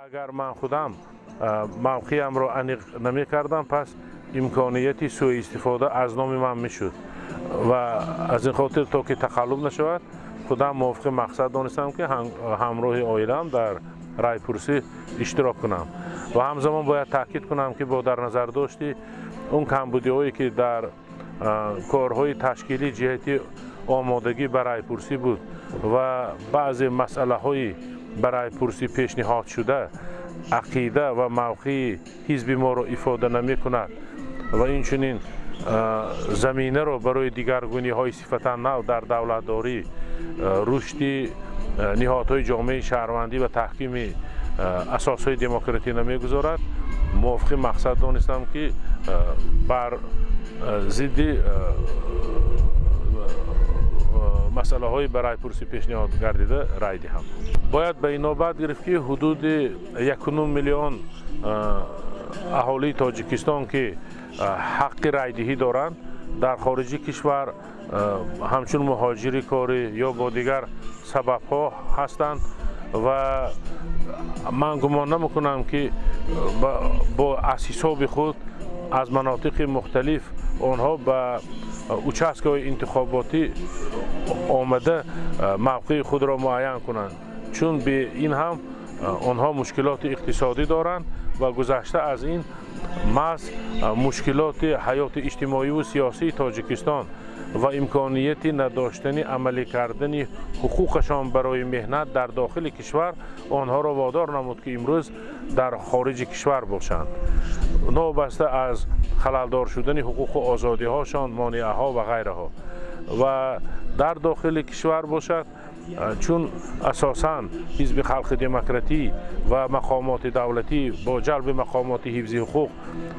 Агар ман худам мавқеамро аниқ намекардам, пас имконияти суистифода аз номи ман мешуд ва аз ин хотир, то ки тақаллуб нашавад, худам мувофиқи мақсад донистам, ки ҳамроҳи оилаам дар райпурсӣ иштирок кунам. Ва ҳамзамон бояд таъкид кунам, ки бо дар назардошти он камбудиҳое, ки дар корҳои ташкилӣ ҷиҳати омодагӣ ба райпурсӣ буд ва баъзе масъалаҳои ба райпурсӣ пешниҳод шуда ақида ва мавқеи ҳизби моро ифода намекунад ва инчунин заминаро барои дигаргуниҳои сифатан нав дар давлатдорӣ, рушди ниҳодҳои ҷомеаи шаҳрвандӣ ва таҳкими асосҳои демократӣ намегузорад, мувофиқи мақсад донистам, ки бар зидди масъалаҳои ба райпурсӣ пешниҳод гардида рай диҳам. Бояд ба инобат гирифт, ки ҳудуди 1,5 миллион аҳолии Тоҷикистон, ки ҳаққи райдиҳӣ доранд, дар хориҷи кишвар ҳамчун муҳоҷири корӣ ё бо дигар сабабҳо ҳастанд ва ман гумон намекунам, ки бо аз ҳисоби худ аз манотиқи мухталиф онҳо ба участкаҳои интихоботӣ омада мавқеи худро муайян кунанд, чун бе ин ҳам онҳо мушкилоти иқтисодӣ доранд ва гузашта аз ин маҳз мушкилоти ҳаёти иҷтимоиву сиёсии Тоҷикистон ва имконияти надоштани амалӣ кардани ҳуқуқашон барои меҳнат дар дохили кишвар онҳоро водор намуд, ки имрӯз дар хориҷи кишвар бошанд, новобаста аз халалдор шудани ҳуқуқу озодиҳошон, монеаҳо ва ғайраҳо. Ва дар дохили кишвар бошад, чун асосан Ҳизби Халқи Демократӣ ва мақомоти давлатӣ бо ҷалби мақомоти ҳифзи ҳуқуқ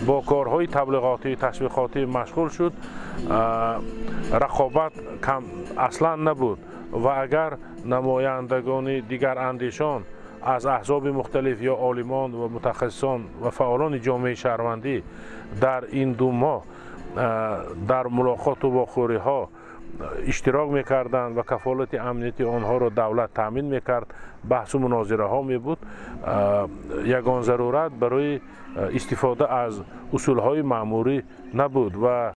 бо корҳои таблиғотию ташвиқотӣ машғул шуд, рақобат кам аслан набуд. Ва агар намояндагони дигарандешон аз аҳзоби мухталиф ё олимон ва мутахассисон ва фаъолони ҷомеаи шаҳрвандӣ дар ин 2 моҳ дар мулоқоту вохӯриҳо иштирок мекарданд ва кафолати амнияти онҳоро давлат таъмин мекард, баҳсу мунозираҳо мебуд, ягон зарурат барои истифода аз усулҳои маъмурӣ набуд ва